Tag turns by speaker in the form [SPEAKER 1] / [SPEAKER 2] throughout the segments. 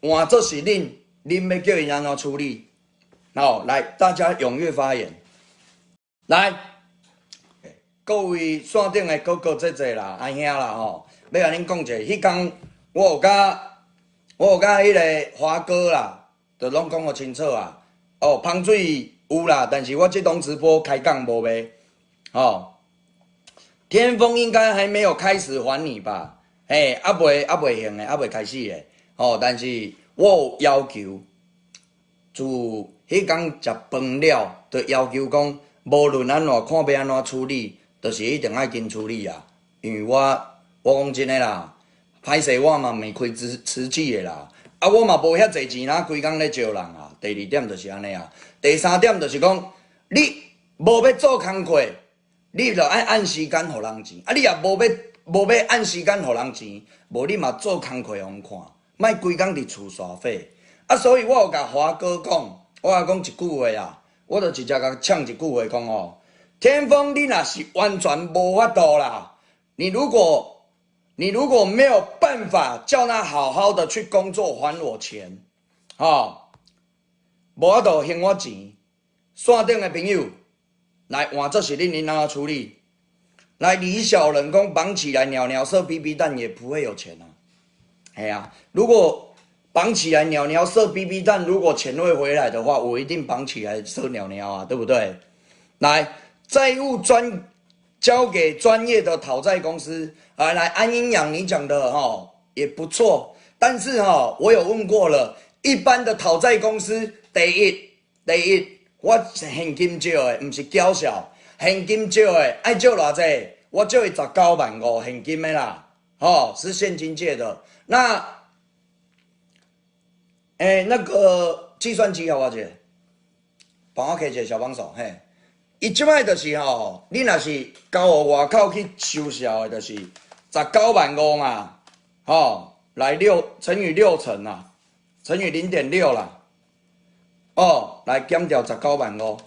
[SPEAKER 1] 換做是恁，恁欲叫𪜶按怎處理？好，來，大家踴躍發言。來，各位線頂的哥哥姐姐啦、阿兄啦吼，欲共恁講者，彼工我有佮彼个華哥啦，就攏講予清楚啊。哦，芳水有啦，但是我這檔直播開講無賣。哦，天風應該還沒有開始還你吧？嘿，猶未還的，猶未開始的。哦，但是我有要求，自彼工食飯了，就要求講，無論按怎看欲按怎處理，就是一定愛緊處理啊。因為我講真的啦，歹勢我嘛毋是開慈濟的啦，啊我嘛無遐濟錢啦，規工咧招人啊。第二點就是按呢啊，第三點就是講，你無欲做工課，你就愛按時間予人錢。啊，你若無欲按時間予人錢，無你嘛做工課予人看，莫規工佇厝耍廢。啊，所以我有共華哥講，我共講一句話啊，我就直接共嗆一句話講哦，天風你若是完全無法度啦，你如果沒有辦法叫他好好的去工作還我錢，吼，無法度還我錢，線頂的朋友來換做是恁，恁按怎處理？來，李小人講綁起來鳥鳥射 BB 彈也不會有錢啊，係啊，如果綁起來鳥鳥射 BB 彈，如果錢會回來的話，我一定綁起來射鳥鳥啊，對不對？來，債務專交給專業的討債公司。來來，安陰陽你講的哈也不錯，但是哈我有問過了，一般的討債公司，第一，我現金借的，毋是繳小，現金借的，愛借偌濟？我借伊19萬5現金的啦，吼，是現金借的。那，欸，那個計算機予我者，幫我開一個小幫手，嘿。伊這擺就是吼，你若是交予外口去收數的，就是19萬5嘛，吼，來六乘以六成啊，乘以0.6啦，哦，來減掉十九萬五，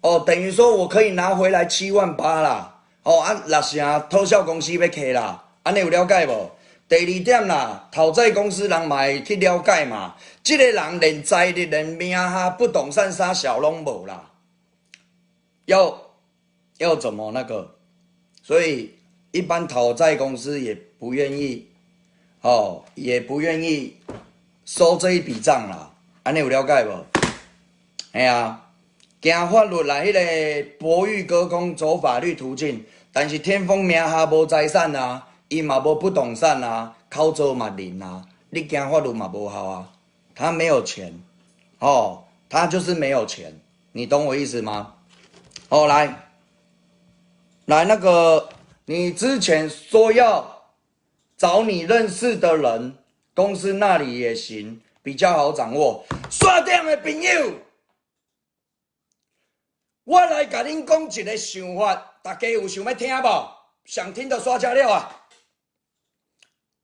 [SPEAKER 1] 哦，等於說我可以拿回來7萬8啦，哦啊，六成討銷公司欲挾啦，按呢有了解無？第二點啦，討債公司人嘛會去了解嘛，這個人連財力、連名下不動產啥小攏無啦。要怎麼那個？所以一般討債公司也不願意，哦，也不願意收這一筆賬啦。按呢有了解無？嘿啊，行法律啦，彼个博玉哥講走法律途徑，但是天風名下無財產啊，伊嘛無不動產啊，口座嘛零啊，你行法律嘛無效啊。他沒有錢，哦，他就是沒有錢，你懂我意思嗎？哦，來，來，那個，你之前說要找你認識的人，公司那裡也行，比較好掌握。線頂的朋友，我來共恁講一個想法，大家有想欲聽無？想聽的刷加六啊！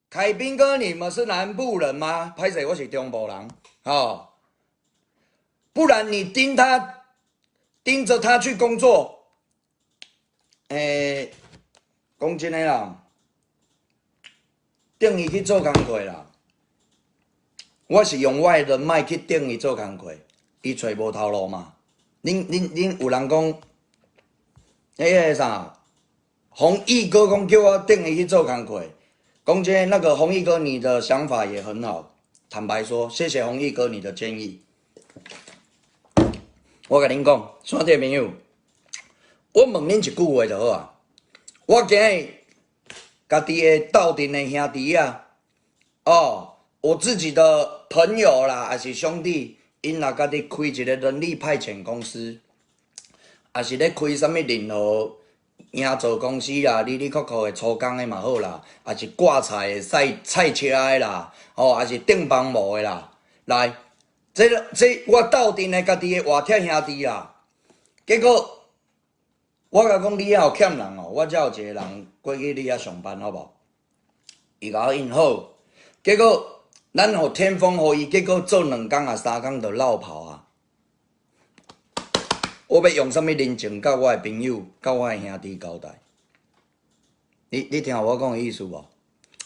[SPEAKER 1] 凱賓哥，你們是南部人嗎？歹勢，我是中部人，哦，不然你盯他。盯着他去工作，欸，講真的啦，等伊去做工課啦。我是用我的人脈去頂伊做工課，伊揣無頭路嘛。恁有人講，彼个啥，弘毅哥講叫我頂伊去做工課。講真，那個弘毅哥，你的想法也很好。坦白說，謝謝弘毅哥你的建議。我共恁講，線頂朋友，我問恁一句話就好啊。我今日家己的鬥陣的兄弟啊，哦，我自己的朋友啦，抑是兄弟，𪜶若家己開一個人力派遣公司，抑是咧開啥物任何營造公司啦，哩哩扣扣的粗工的嘛好啦，抑是掛菜的、賽菜車的啦，哦，抑是釘房模的啦，來。這我鬥陣的家己的活鐵兄弟啦，結果我共講你遐有欠人哦，我遮有一個人過去你遐上班好無？伊共我應好，結果咱予天風予伊，結果做兩工啊三工就落跑啊！我欲用啥物人情佮我的朋友、佮我的兄弟交代？你聽有我講的意思無？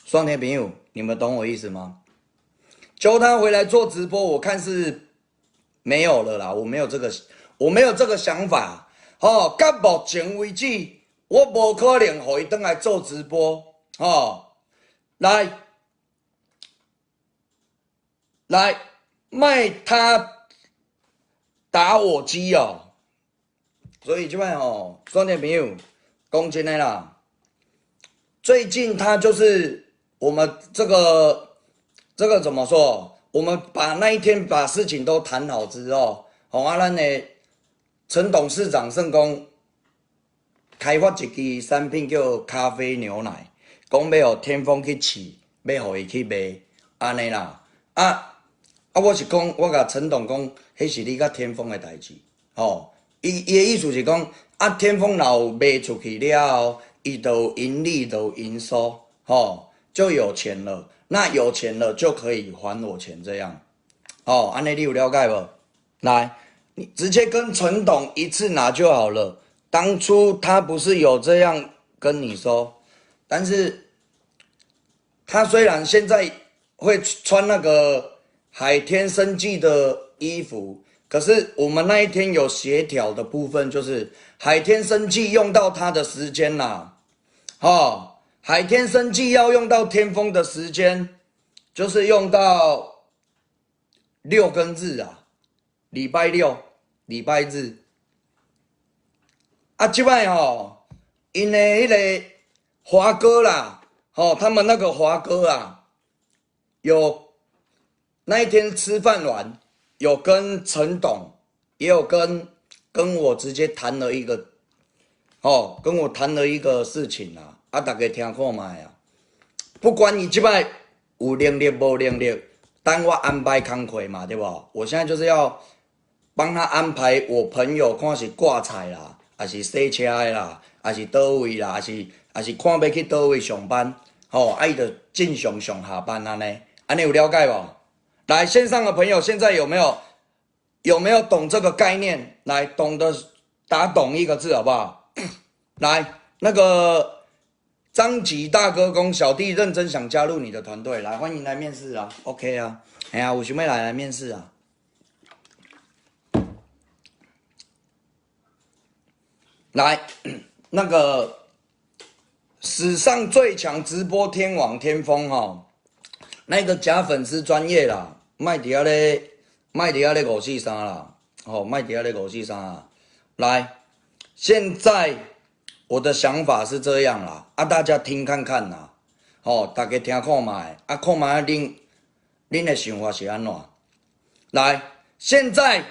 [SPEAKER 1] 雙天朋友，你們懂我意思嗎？求他回來做直播，我看是沒有了啦，我沒有這個想法。吼，到目前為止，我無可能予伊轉來做直播。吼，來，來，賣他打我機哦。所以這擺吼，線頂朋友講真的啦，最近他就是我們這個怎麼說？我們把那一天把事情都談好之後，吼啊，咱的陳董事長算講開發一支產品叫咖啡牛奶，講欲予天風去試，欲予伊去賣，按呢啦。啊啊，我是講，我共陳董講，彼是你佮天風的代誌，吼。伊的意思是講，啊，天風若有賣出去了後，伊就有盈利，就有營收，吼，就有錢了。那有錢了就可以還我錢，這樣，哦，按呢你有了解無？來，你直接跟陳董一次拿就好了。當初他不是有這樣跟你說，但是他雖然現在會穿那個海天生技的衣服，可是我們那一天有協調的部分，就是海天生技用到他的時間啦，哦，海天生技要用到天風的時間，就是用到六跟日啊，禮拜六、禮拜日。啊，這擺吼，𪜶的彼个華哥啦，吼，他們那個華哥啊，有那一天吃飯完，有跟陳董，也有跟我直接談了一個，哦，跟我談了一個事情啊，啊，大家聽看覓啊。不管伊這擺有能力無能力，等我安排工課嘛，對無？我現在就是要幫他安排我朋友，看是掛菜啦，還是洗車的啦，還是佗位啦，還是看欲去佗位上班，吼，啊，伊就正常上下班按呢，按呢有了解無？來，線上的朋友，現在有沒有懂這個概念？來，懂得打懂一個字好不好？來，那個張吉大哥講，小弟認真想加入你的團隊，來，歡迎來面試啊，OK 啊，哎呀，有想欲來面試啊。來，那個史上最強直播天王天風哦，那個假粉絲專頁啦，莫佇遐咧，莫佇遐咧五四三啦，哦，莫佇遐咧五四三啦。來，現在我的想法是這樣啦，啊，大家聽看看啦，哦，大家聽看覓，啊，看覓恁的想法是按怎？來，現在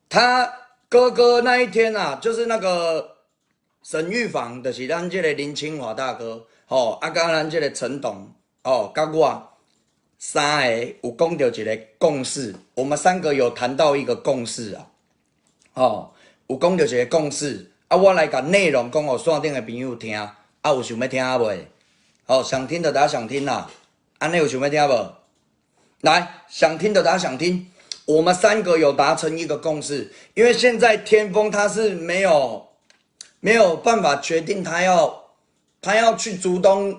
[SPEAKER 1] 他哥哥那一天啊，就是那個沈玉房，就是咱這個林清華大哥，吼，啊，佮咱這個陳董，哦，佮我三個有講著一個共識，我們三個有談到一個共識啊，哦，有講著一個共識，啊，我來共內容講予線頂的朋友聽，啊，有想欲聽未？哦，想聽的打想聽啦，按呢有想欲聽無？來，想聽的打想聽。我們三個有達成一個共識，因為現在天風他是沒有辦法決定他要去竹東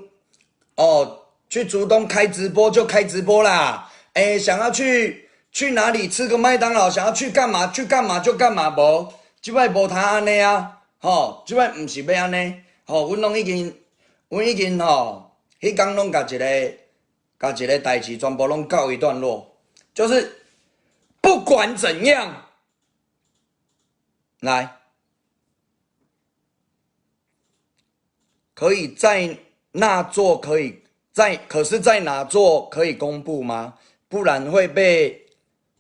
[SPEAKER 1] 哦，去竹東開直播就開直播啦。哎，想要去哪裡吃個麥當勞，想要去幹嘛去幹嘛就幹嘛，無，這擺無通按呢啊，吼，這擺毋是欲按呢，吼，阮已經吼，彼工攏共一個代誌全部攏告一段落，就是不管怎樣，來，可以在那做，可以在，可是在哪做可以公布嗎？不然會被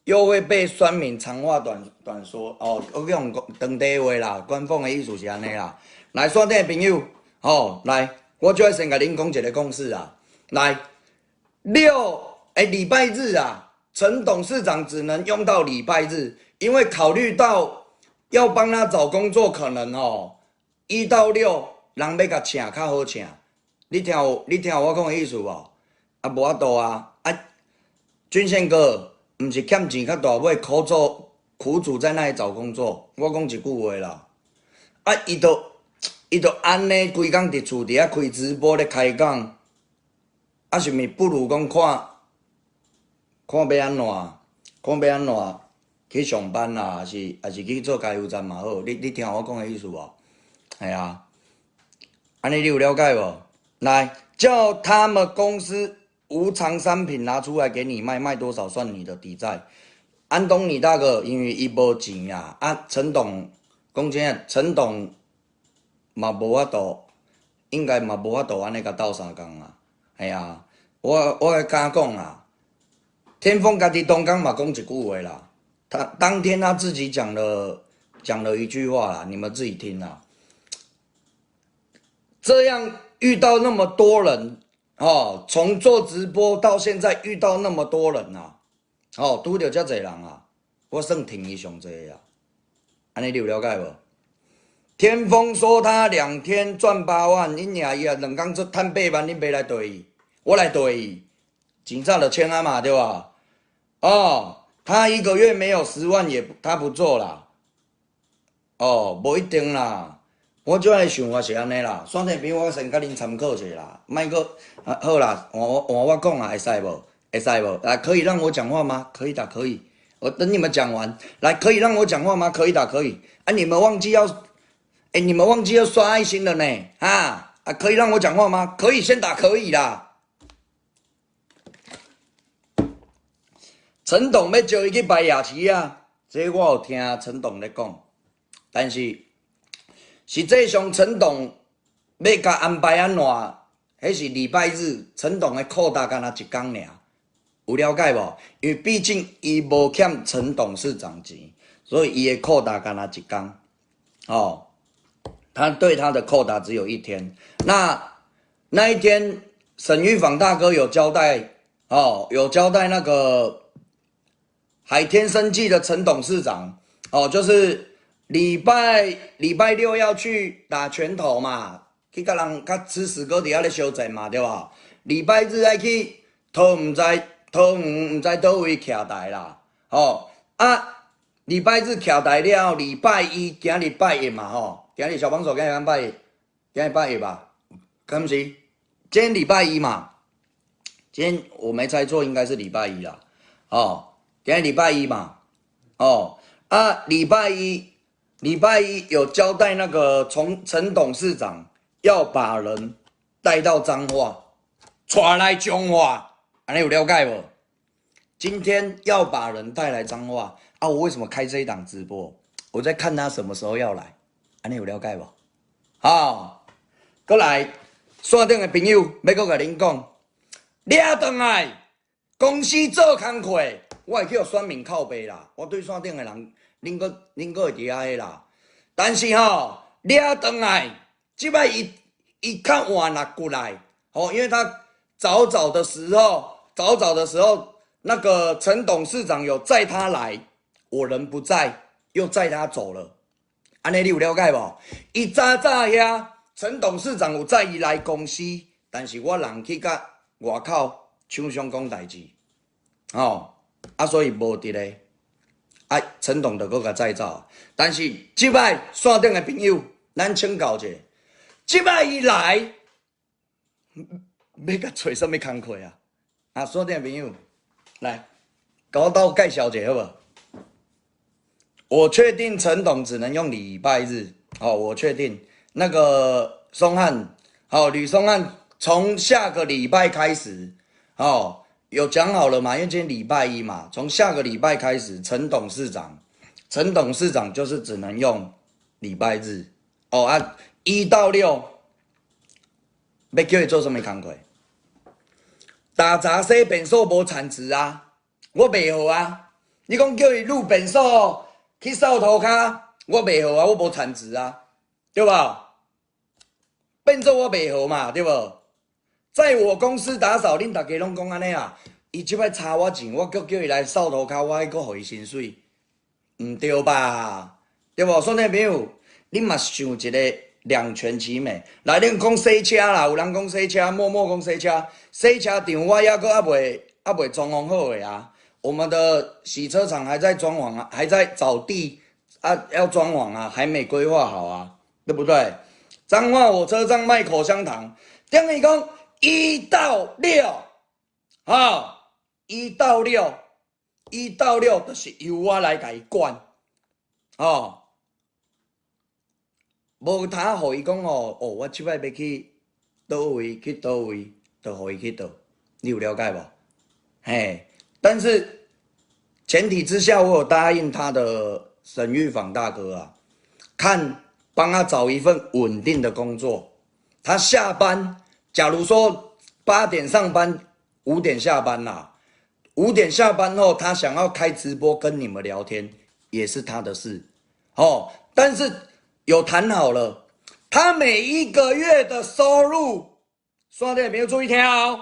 [SPEAKER 1] 又會被酸民長話短短說哦。我用長短話啦，官方的意思是按呢啦。來，線頂的朋友，哦，來，我就愛先共恁講一個共識啊。來，六，欸，禮拜日啊。陳董事長只能用到禮拜日，因為考慮到要幫他找工作，可能哦，一到六人欲共請較好請。你聽我講的意思無？啊，無法度啊！啊，俊憲哥，毋是欠錢較大尾苦做苦主在那裡找工作。我講一句話啦，啊，伊就按呢規工佇厝佇遐開直播咧開講，啊，是毋是不如講看？看欲按怎，看欲按怎去上班啦，抑是去做加油站嘛好。你聽我講的意思無？係啊，按呢你有了解無？來，叫他們公司無償商品拿出來給你賣，賣多少算你的抵債。安東尼大哥，因為伊無錢啊，啊，陳董講真的，陳董嘛無法度，應該嘛無法度按呢共鬥相共啊。係啊，我敢講啊，天風家己當工嘛講一句話啦，他當天他自己講了一句話啦，你們自己聽啦。這樣遇到那麼多人，哦，從做直播到現在遇到那麼多人啊，哦，拄著遮濟人啊，我算挺伊上濟啊，按呢你有了解無？天風說他2天賺8萬，恁娘伊也2工做趁8萬，恁欲來綴伊，我來綴伊，錢早就清啊嘛，對吧？哦，他一個月沒有10萬也他不做啦。哦，無一定啦，我這的想法是按呢啦。線頂朋友，我先共恁參考一下啦，莫閣啊好啦，換我講啊，會使無？會使無？來，可以讓我講話嗎？可以的，可以。我等你們講完，來，可以讓我講話嗎？可以的，可以。啊，你們忘記要，欸，你們忘記要刷愛心了呢？啊啊，可以讓我講話嗎？可以，先打可以啦。陳董欲招伊去擺夜市啊，這我有聽陳董咧講，但是實際上陳董欲共安排按怎，彼是禮拜日，陳董的扣打干焦一工爾，有了解無？因為畢竟伊無欠陳董事長錢，所以伊的扣打干焦一工，哦，他對他的扣打只有一天。那一天，沈玉舫大哥有交代，哦，有交代那個海天生技的陳董事長，哦，就是禮拜六要去打拳頭嘛，去共人共吃屎哥佇遐咧相戰嘛，對吧？禮拜日愛去桃毋知桃園毋知佗位徛台啦，哦啊，禮拜日徛台了，禮拜一今日拜一嘛，吼，今日小幫手今日拜一，今日拜一吧？敢毋是？今天禮拜一嘛，今天我沒猜錯，應該是禮拜一啦，哦。今天禮拜一嘛，哦啊，禮拜一，禮拜一有交代那個從陳董事長要把人帶到彰化，帶來彰化，按呢有了解無？今天要把人帶來彰化啊！我為什麼開這一檔直播？我在看他什麼時候要來，按呢有了解無？好，過來，線頂的朋友欲閣共恁講，掠轉來公司做工課。我會去予選民靠背啦，我對線頂的人，恁閣會佇遐个啦。但是吼，掠轉來，這擺伊伊較晚啦過來，吼，因為他早早的時候，早早的時候，那個陳董事長有載他來，我人不在，又載他走了。按呢你有了解無？伊早早遐，陳董事長有載伊來公司，但是我人去甲外口廠商講代誌，吼。啊，所以無佇咧，啊，陳董就閣共載走。但是這擺線頂的朋友，咱請教者，這擺伊來，欲共揣啥物工課啊？啊，線頂的朋友，來，共我鬥介紹者好無？我確定陳董只能用禮拜日，哦，我確定那個松漢，哦，呂松漢從下個禮拜開始，哦。有講好了嘛？因為今天禮拜一嘛，從下個禮拜開始，陳董事長就是只能用禮拜日哦啊，一到六欲叫伊做啥物工課？打雜洗便所無產值啊，我袂好啊。你講叫伊擼便所去掃塗跤，我袂好啊，我無產值啊，對吧？變做我袂好嘛，對無？在我公司打掃，恁逐家攏講按呢啊？伊這擺差我錢，我閣叫伊來掃塗跤，我愛閣予伊薪水，毋對吧？對無？線頂朋友，你嘛想一個兩全其美。來，恁講洗車啦，有人講洗車，默默講洗車，洗車場我猶閣猶未裝潢好的啊。我們的洗車場還在裝潢啊，還在找地啊，要裝潢啊，還沒規劃好啊，對不對？彰化火車站賣口香糖，等於講一到六，哈。1到6，一到六就是由我來共伊管，哦，無通予伊講哦，哦，我這擺欲去佗位，去佗位，就予伊去佗，你有了解無？嘿，但是前提之下，我有答應他的沈玉舫大哥啊，看幫他找一份穩定的工作。他下班，假如說8點上班，五點下班啦。五點下班後，他想要開直播跟你們聊天，也是他的事，哦。但是有談好了，他每一個月的收入，線頂的朋友注意聽哦，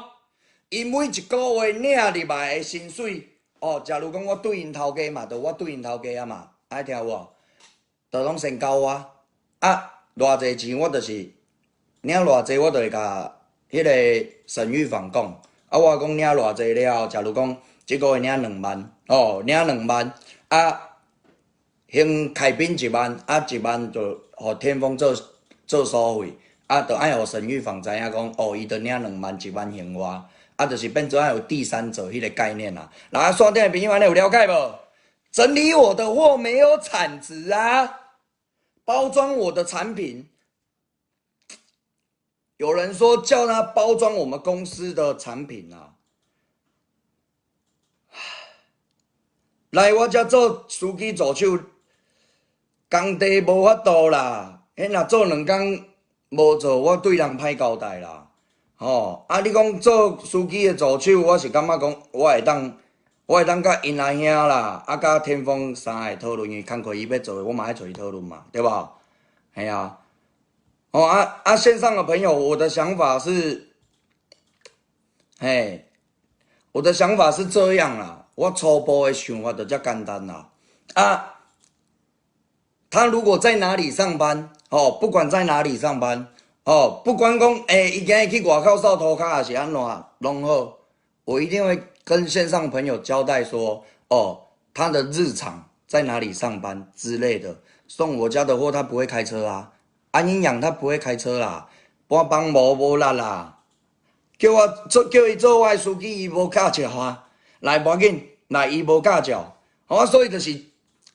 [SPEAKER 1] 伊每一個月領入來的薪水，哦，假如講我對𪜶頭家嘛，就我對𪜶頭家啊嘛，愛聽有無？就攏先交我，啊，偌濟錢我就是領偌濟，我就會共彼個沈玉舫講。啊，我講領偌濟了後，假如講這個月領2萬，哦，領兩萬，啊，先開賓一萬，啊，一萬就予天風做做所費，啊，就愛予沈玉舫知影講，哦，伊就領兩萬，一萬還我，啊，就是變做愛有第三者彼個概念啦。來，線頂的朋友按呢有了解無？整理我的貨沒有產值啊，包裝我的產品。有人說叫他包裝我們公司的產品啊，來我遮做司機助手，工地無法度啦。彼若做兩工無做，我對人歹交代啦。吼，啊，你講做司機的助手，我是感覺講我會當，我會當佮𪜶阿兄啦，啊，佮天風三个討論，因為工課伊欲做的，我嘛愛揣伊討論嘛，對無？嘿啊。哦啊啊！線上的朋友，我的想法是，嘿，我的想法是這樣啦，我初步的想法就遮簡單啦。啊，他如果在哪裡上班，哦，不管在哪裡上班，哦，不管講，欸，伊今日去外口掃塗跤，抑是按怎，攏好，我一定會跟線上朋友交代說，哦，他的日常在哪裡上班之類的。送我家的貨，他不會開車啊。安營養他不會開車啦，搬房無無力啦，叫我做叫伊做我的司機，伊無駕照啊。來無要緊，來伊無駕照，好，所以就是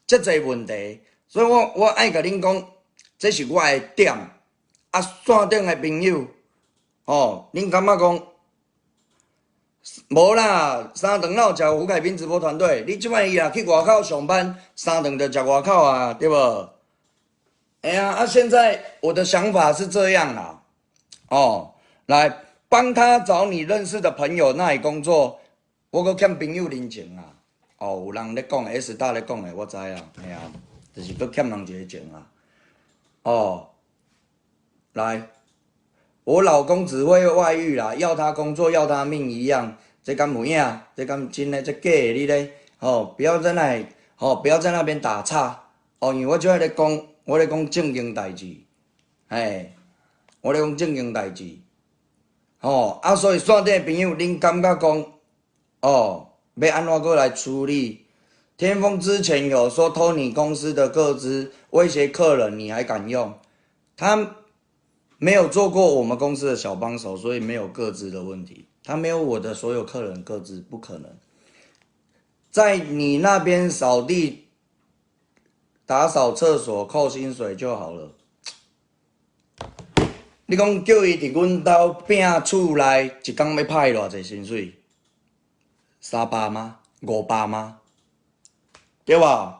[SPEAKER 1] 遮濟問題，所以我愛共恁講，這是我的點。啊，線頂的朋友，哦，恁感覺講無啦？三頓哪有食胡凱斌直播團隊？你這擺伊若去外口上班，三頓就食外口啊，對無？哎呀，啊！現在我的想法是這樣啦，哦，來幫他找你認識的朋友那裡工作，我閣欠朋友人情啊。哦，有人咧講，S 大咧講的，我知啊，嘿啊，就是閣欠人一個情啊。哦，來，我老公只會外遇啦，要他工作要他命一樣，這敢有影？這敢真的？這假的你咧？哦，不要在那裡，哦，不要在那邊打岔，哦，因為我就愛咧講。我咧講正經代誌，嘿，我咧講正經代誌，吼啊！所以線頂的朋友，恁感覺講，哦，欲按怎閣來處理？天風之前有說偷你公司的個資，威脅客人，你還敢用？他沒有做過我們公司的小幫手，所以沒有個資的問題。他沒有我的所有客人個資，不可能。在你那邊掃地、打掃廁所扣薪水就好了。你講叫伊佇阮兜摒厝內，一工欲拍伊偌濟薪水？300嗎？500嗎？對無？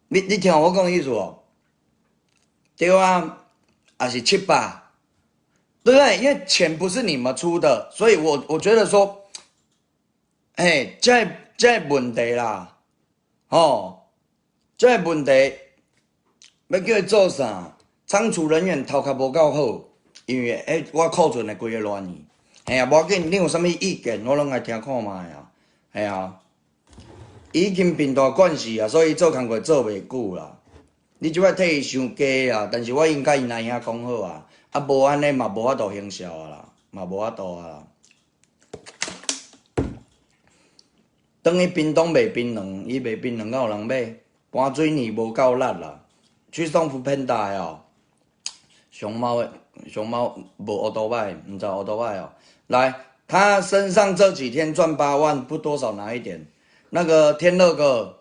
[SPEAKER 1] 你聽我講意思無？對啊，抑是700，對不對？因為錢不是你們出的，所以我覺得說，哎，這問題啦，哦。這個問題欲叫伊做啥？倉儲人員頭殼無夠好，因為彼我庫存的規个亂去。嘿啊，無要緊，你有啥物意見，我攏來聽看覓啊。嘿啊，已經貧大慣勢啊，所以做工課做袂久啦。你這擺替伊傷低啊，但是我已經共𪜶阿兄講好啊，啊無按呢嘛無法度行銷啊啦，嘛無法度啊啦。轉去屏東賣檳榔，伊賣檳榔敢有人買？搬水泥無夠力啦，去送 foodpanda 哦。熊貓的熊貓無烏多擺，毋知烏多擺哦。來，他身上這幾天賺八萬，不多少拿一點。那個天樂哥，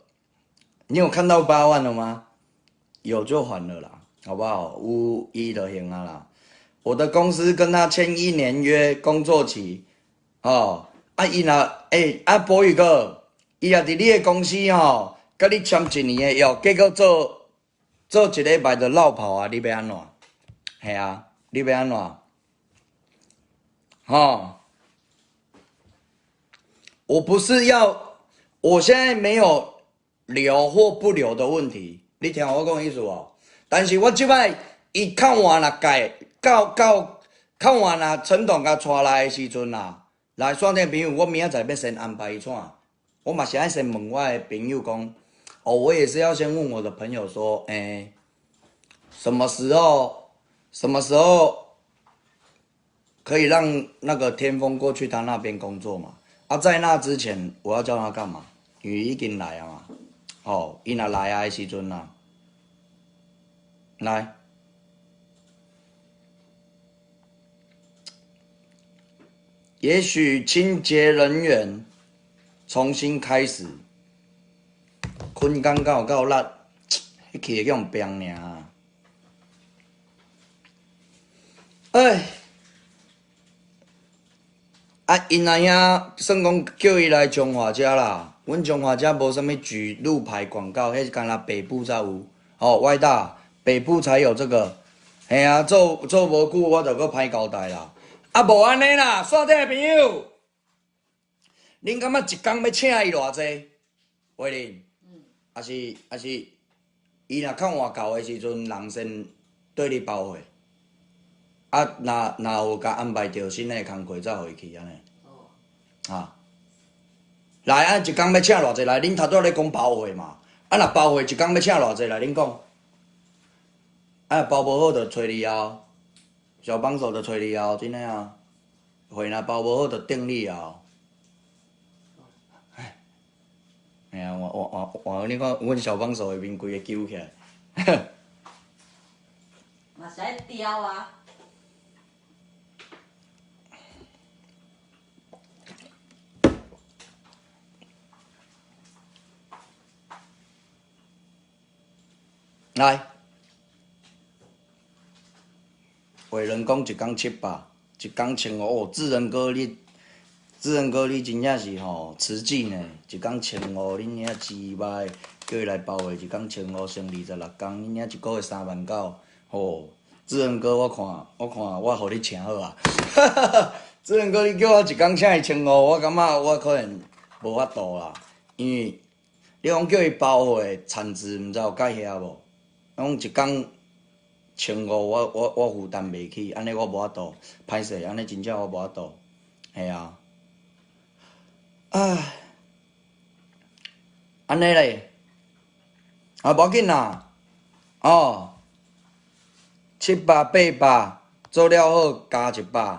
[SPEAKER 1] 你有看到八萬了嗎？有就還了啦，好不好？有伊就還啊啦。我的公司跟他簽一年約工作期，哦，啊伊若欸啊博宇哥，伊若佇你的公司吼，佮你簽一年的約，結果做做一禮拜就落跑啊，你欲按怎？係啊，你欲按怎？吼，我不是要，我現在沒有留或不留的問題，你聽我講意思無？但是我這擺伊看完了改到到看完了陳董共帶來的時陣啊，來線頂朋友，我明仔載欲先安排伊創，我嘛是愛先問我的朋友講，哦，我也是要先問我的朋友說，欸，什麼時候，什麼時候可以讓那個天風過去他那邊工作嘛？啊，在那之前，我要叫他幹嘛？因為已經來啊嘛，哦，伊若來啊的時陣啊，來，也許清潔人員重新開始，困工敢有夠力，彼去會去予病爾。哎，啊，𪜶阿兄算講叫伊來彰化遮啦，阮彰化遮無啥物舉路牌廣告，彼是干焦北部才有，吼，外大北部才有這個。嘿啊，做做無久我就閣歹交代啦。啊，無按呢啦，線頂的朋友，恁感覺一工欲請伊偌濟？慧玲，抑是抑是，伊若較換夠的時陣，人先對你包貨。啊，若若有共安排著新的工課，才予伊去按呢。啊，來啊！一工欲請偌濟來？恁頭拄仔咧講包貨嘛？啊，若包貨一工欲請偌濟來？恁講。啊，包無好就揣你啊，小幫手就揣你啊，真的啊。貨若包無好就頂你啊。哎呀，我我我我，你看，阮小幫手的面規个揪起來。
[SPEAKER 2] 嘛是愛雕啊。
[SPEAKER 1] 來，偉人講一工700，一工1500哦。智仁哥你，智仁哥你真正是吼慈濟呢，一工千五，恁遐雞掰，叫伊來包貨，一工千五乘26工，恁遐一個月3萬九，吼！智仁哥我看我看我予你請好啊，智仁哥你叫我一工請伊千五，我感覺我可能無法度啦，因為你講叫伊包貨，產值毋知有到遐無？講一工千五，我我我負擔袂起，按呢我無法度，歹勢，按呢真正我無法度，嘿啊，唉，按呢咧，啊無要緊啦，哦，七百八百做了好加一百，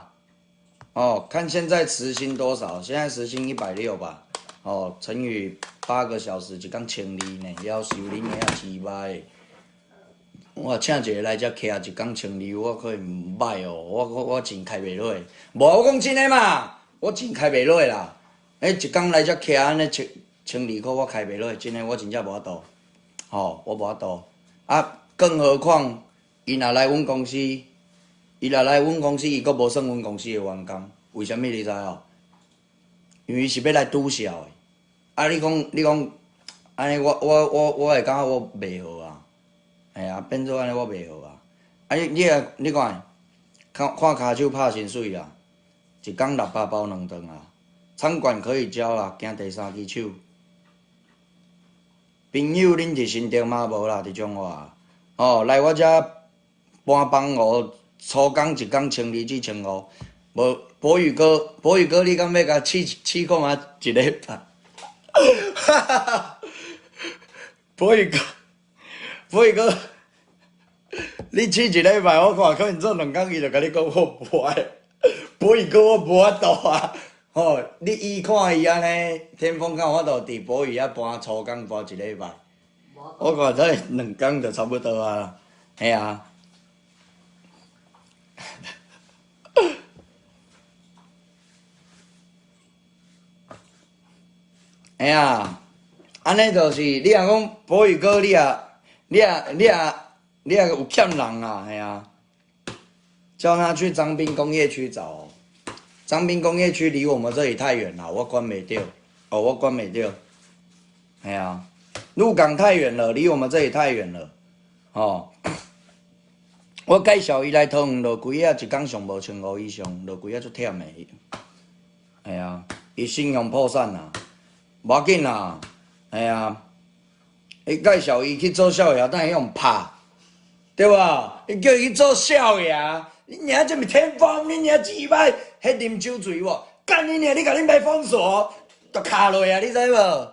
[SPEAKER 1] 哦，看現在時薪多少？現在時薪160吧，哦，乘以8個小時，一工千二呢，夭壽恁遐雞掰。我請一個來遮徛一工千二，我可能歹哦，我我我錢開袂落。無，我講真的嘛，我錢開袂落啦。欸，一工來遮徛按呢千千二箍，我開袂落，真的我真正無法度。吼，我無法度。啊，更何況伊若來阮公司，伊若來阮公司，伊閣無算阮公司的員工，為啥物你知無？因為伊是欲來拄痟的。啊，你講你講，按呢我我我我會感覺我袂好啊。嘿啊，變做按呢我袂好啊！啊你你啊，你看，看看跤手拍薪水啦，一工600包兩頓啊。餐館可以教啦，行第三支手。朋友，恁佇新竹嗎？無啦，佇彰化。哦，來我遮搬房屋，粗工一工千二至千五。無，博宇哥，博宇哥，你敢欲共試試看覓一禮拜？哈哈哈！博宇哥。博宇哥，你試一禮拜，我看可能做兩工，伊就共你講我無愛。博宇哥，我無法度啊！吼，你伊看伊按呢，天風敢有法度佇博宇遐搬粗工搬一禮拜？我看這兩工就差不多啊，嘿啊。哎呀，按呢就是你若講博宇哥，你也你也你也你也有欠人啊，嘿啊，叫他去彰濱工業區找。彰濱工業區離我們這裡太遠了，我管袂著。哦，我管袂著。嘿啊，鹿港太遠了，離我們這裡太遠了。哦，我介紹伊來桃園落櫃仔，一工上無1500以上，落櫃仔足忝的。嘿啊，伊信用破產啦，無要緊啦。嘿啊，伊介紹伊去做少爺，等下予人拍，對無？伊叫伊去做少爺，你娘這毋天風，你娘雞掰，彼啉酒醉無？幹你娘！你共恁爸封鎖，就卡落啊！你知無？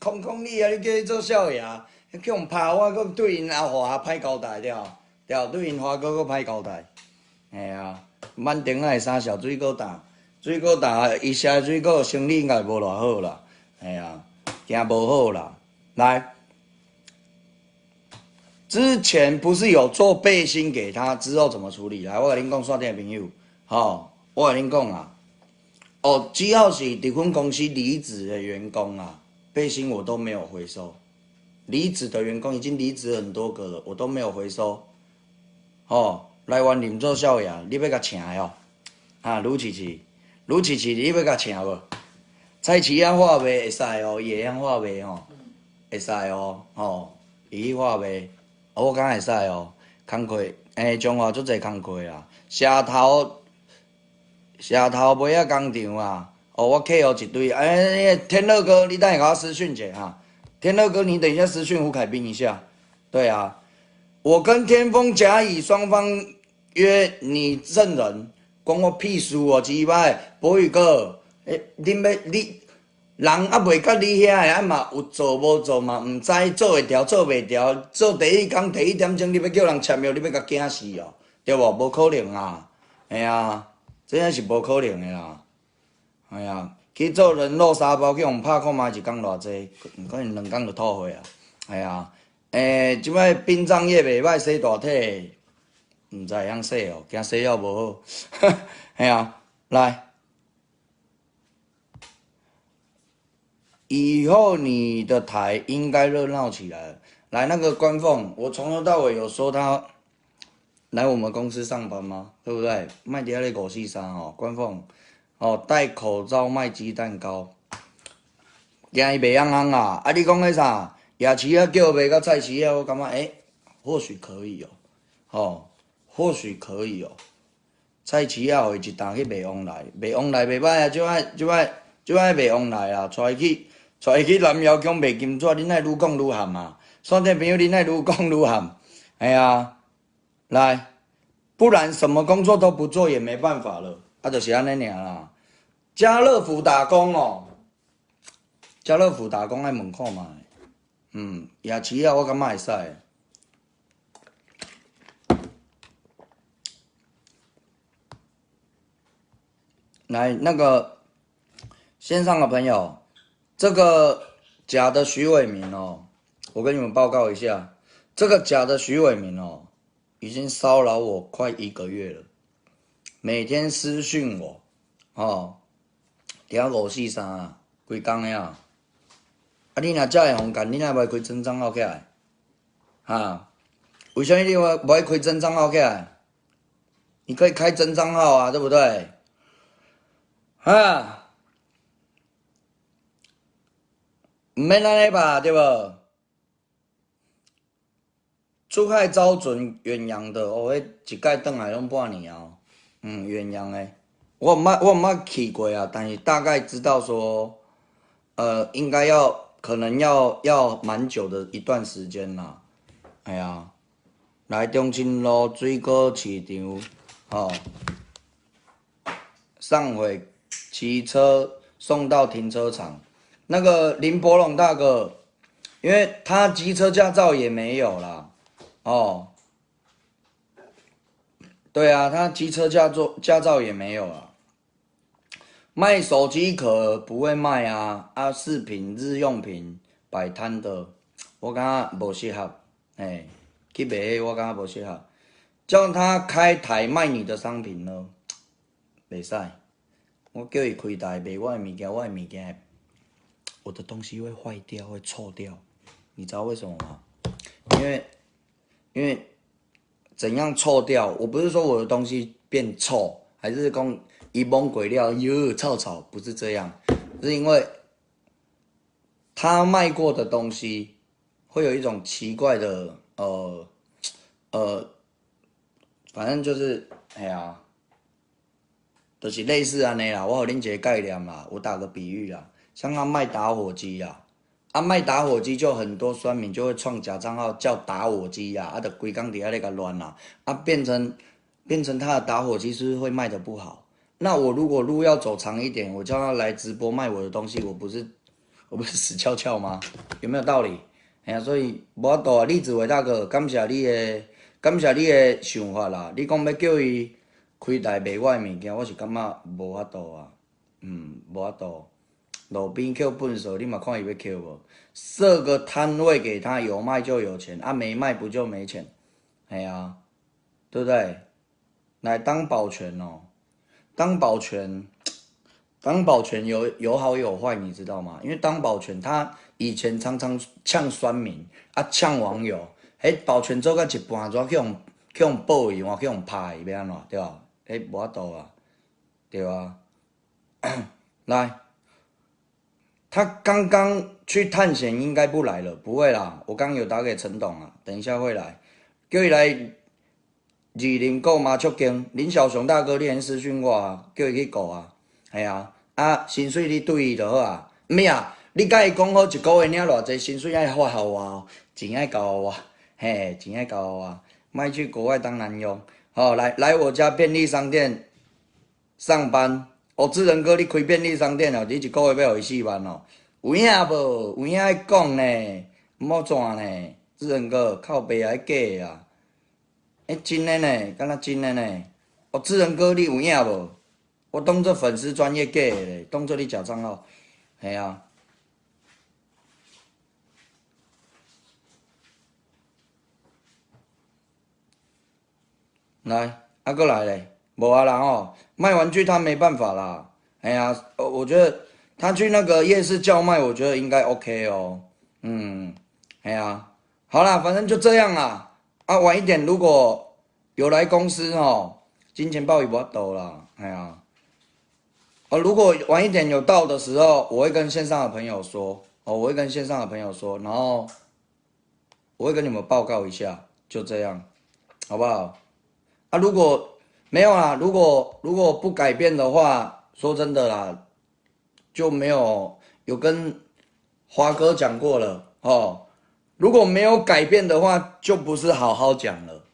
[SPEAKER 1] 空空你啊！你叫伊做少爺，去予拍，我閣對𪜶阿華歹交代對無？對，對𪜶華哥閣歹交代。嘿啊，滿頂仔三小水果擔，水果擔，伊寫水果生理應該無偌好啦。嘿啊，驚無好啦。來，之前不是有做背心給他，之後怎麼處理？來，我共恁講，線頂的朋友，吼，我共恁講啊，哦，只要是佇阮公司離職的員工啊，背心我都沒有回收。離職的員工已經離職很多個了，我都沒有回收。吼，來員林做少爺，你欲共請的哦？啊，盧琪琪，盧琪琪，你欲共請無？菜市仔貨賣會使哦，伊會曉貨賣吼，會使哦，吼，伊去貨賣，我感覺會使哦。工課，欸，彰化足濟工課啊，社頭，社頭尾仔工廠啊，哦，我客戶一堆，欸，天樂哥，你等下共我私訊者哈，天樂哥，你等一下私訊胡凱斌一下，對啊，我跟天風甲乙雙方約你證人，關我屁事哦，雞掰，博宇哥，欸，恁欲你人猶未佮你遐的，啊嘛有做無做嘛，毋知做會牢做袂牢，做第一工第一點鐘，你欲叫人簽約，你欲共驚死哦，對無？無可能啊，嘿啊，這是無可能的啦，嘿啊，去做人肉沙包去予拍看覓一工偌濟，可能兩工就吐血啊，嘿啊，欸，這擺殯葬業袂歹，洗大體，毋知會曉洗哦，驚洗了無好，嘿啊，來。以後你的台應該熱鬧起來了。來，那個關鳳，我從頭到尾有說他來我們公司上班嗎？對不對？賣佇遐咧五四三哦，關鳳哦，戴口罩賣雞蛋糕，驚伊袂曉烘啊！啊，你講彼啥？夜市仔叫賣佮菜市仔，我感覺欸，或許可以哦，哦，或許可以哦。菜市仔予伊一擔去賣旺來，賣旺來袂歹啊！這擺這擺這擺賣旺來啊，帶伊去。帶伊去南瑤宮賣金紙，恁愛愈講愈含啊！線頂朋友，恁愛愈講愈含，哎呀，來，不然什麼工作都不做也沒辦法了，啊，就是按呢爾啦。家樂福打工哦，家樂福打工愛問看覓，嗯，夜市啊，我感覺會使。來，那個線上的朋友。這個假的徐偉明哦，我跟你們報告一下，這個假的徐偉明哦，已經騷擾我快一個月了，每天私訊我，哦，佇遐五四三啊，規工的啊，啊你若遮會予幹，你若無愛開真帳號起來，哈？為啥物你無愛開真帳號起來？你可以開真帳號啊，對不對？哈？毋免按呢吧，對無？出海招準遠洋的，哦，彼一擺轉來攏半年哦。嗯，遠洋的，我毋捌去過啊，但是大概知道說，應該要可能要蠻久的一段時間啦。哎呀，來中清路水果市場，吼，上回騎車送到停車場。那個林伯龍大哥，因為他機車駕照也沒有啦，哦，對啊，他機車駕照也沒有啊。賣手機殼不會賣啊，啊，飾品、日用品擺攤的，我感覺無適合，欸，去賣我感覺無適合。叫他開台賣你的商品呢，袂使。我叫伊開台賣我的物件，我的物件我的東西會壞掉，會臭掉，你知道為什麼嗎？因為怎樣臭掉？我不是說我的東西變臭，還是講伊摸過了喲臭臭，不是這樣，是因為他賣過的東西會有一種奇怪的反正就是哎呀，就是類似按呢啦。我予恁一個概念啦，我打個比喻啦，像他賣打火機啊。啊，賣打火機就很多酸民就會創假賬號叫打火機啊，啊，就規工佇遐咧共亂啦，啊，變成他的打火機是不是會賣得不好？那我如果路要走長一點，我叫他來直播賣我的東西，我不是死翹翹嗎？有沒有道理？哎呀，所以無法度啊，李子維大哥，感謝你的想法啦。你講欲叫伊開台賣我的物件，我是感覺無法度啊，無法度。路邊抾糞埽，你嘛看伊欲抾無？設個攤位給他，有賣就有錢，啊沒賣不就沒錢？哎呀，對不對？來當保全哦，當保全，當保全有好有壞，你知道嗎？因為當保全，他以前常常嗆酸民，啊嗆網友，彼保全做到一半，怎去予報去，換去予拍去，欲按怎？對吧？彼無法度啊，對啊。來。他剛剛去探險，應該不來了，不會啦。我剛有打給陳董啊，等一下會來，叫伊來二林顧麻雀間。林小雄大哥，你先私訊我啊，叫伊去顧啊。係啊，啊薪水你對伊就好啊。毋是啊，你共伊講好一個月領偌濟，薪水愛發予我哦，錢愛交予我，嘿，錢愛交予我，莫去國外當男傭。好，來我家便利商店上班。哦，志仁哥，你開便利商店哦，你一個月欲予伊4萬哦？有影無？有影愛講呢，毋好轉呢。志仁哥，靠北啊，假的啊！欸，真的呢，敢若真的呢？哦，志仁哥，你有影無？我當做粉絲專頁假的咧，當做你假帳號，嘿啊。來，啊，閣來咧。無啊啦吼，賣玩具他沒辦法啦。哎呀，我覺得他去那個夜市叫賣，我覺得應該 OK 哦。哎呀，好啦，反正就這樣啦。啊，晚一點如果有來公司哦，金錢豹也無法度啦。哎呀，哦，如果晚一點有到的時候，我會跟線上的朋友說，哦，我會跟線上的朋友說，然後我會跟你們報告一下，就這樣，好不好？啊，如果沒有啦，如果不改變的話，說真的啦，就沒有有跟華哥講過了哦。如果沒有改變的話，就不是好好講了。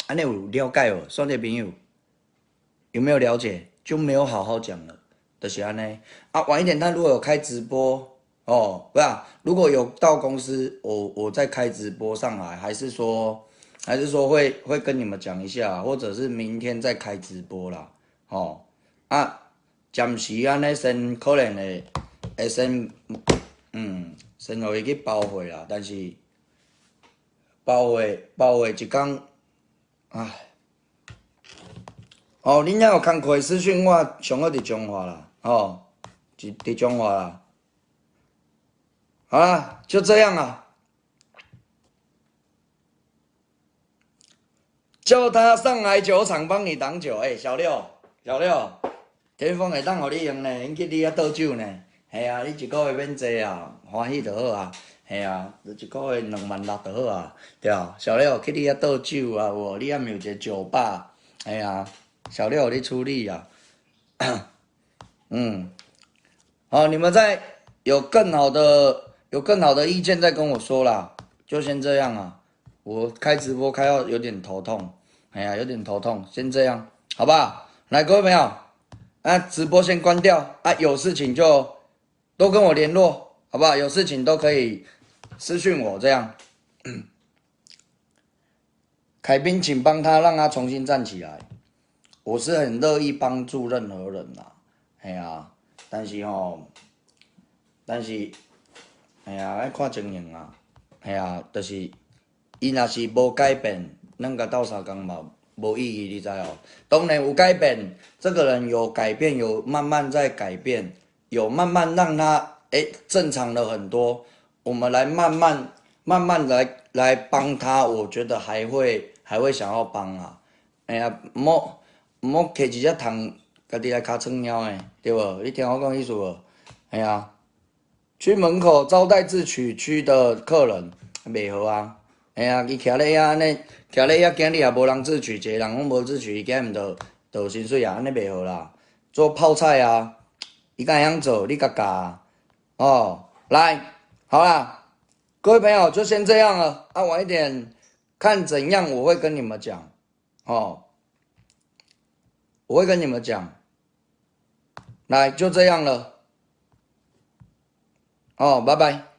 [SPEAKER 1] 按呢有了解無？兄弟朋友有沒有了解？就沒有好好講了，就是按呢。啊，晚一點他如果有開直播哦，不是啊，如果有到公司，我再開直播上來，還是說會跟你們講一下，或者是明天再開直播啦，吼啊，暫時按呢先可能會先，先予伊去包貨啦，但是包貨一工，唉，哦，恁若有工課私訊我，上好佇彰化啦，吼，佇彰化啦，好啦，就這樣啦。叫他上來酒廠幫你擋酒，欸，小六，小六，天風會當予你用呢，𪜶去你遐倒酒呢，嘿啊，你一個月免濟啊，歡喜就好啊，嘿啊，一個月2萬6就好啊，對啊，小六去你遐倒酒啊，有無？你遐毋有一個酒吧，嘿啊，小六你處理啊，好，你們再有更好的意見再跟我說啦，就先這樣啊。我開直播開到有點頭痛，哎呀，有點頭痛，先這樣，好不好？來，各位朋友，啊，直播先關掉啊，有事情就都跟我聯絡，好不好？有事情都可以私訊我，這樣。凱賓，請幫他，讓他重新站起來。我是很樂意幫助任何人啦，哎呀，但是吼，但是，哎呀，愛看情形啊，哎呀，就是。伊若是無改變，咱共鬥相共嘛無意義，你知無？當然有改變，這個人有改變，有慢慢在改變，有慢慢讓他，欸，正常了很多。我們來慢慢慢慢來幫他，我覺得還會想要幫啊。哎呀，毋好毋好揢一隻蟲，家己來尻川貓的，對無？你聽我講意思無？哎呀，去門口招待自取區的客人，袂好啊。哎呀，伊徛咧遐按呢，徛咧遐，今日也無人自取，一個人攏無自取，伊今日毋就就有薪水啊，按呢袂好啦。做泡菜啊，伊敢會曉做，你共教啊。哦，來，好啦，各位朋友就先這樣了。啊，晚一點看怎樣，我會跟你們講。哦，我會跟你們講。來，就這樣了。哦，拜拜。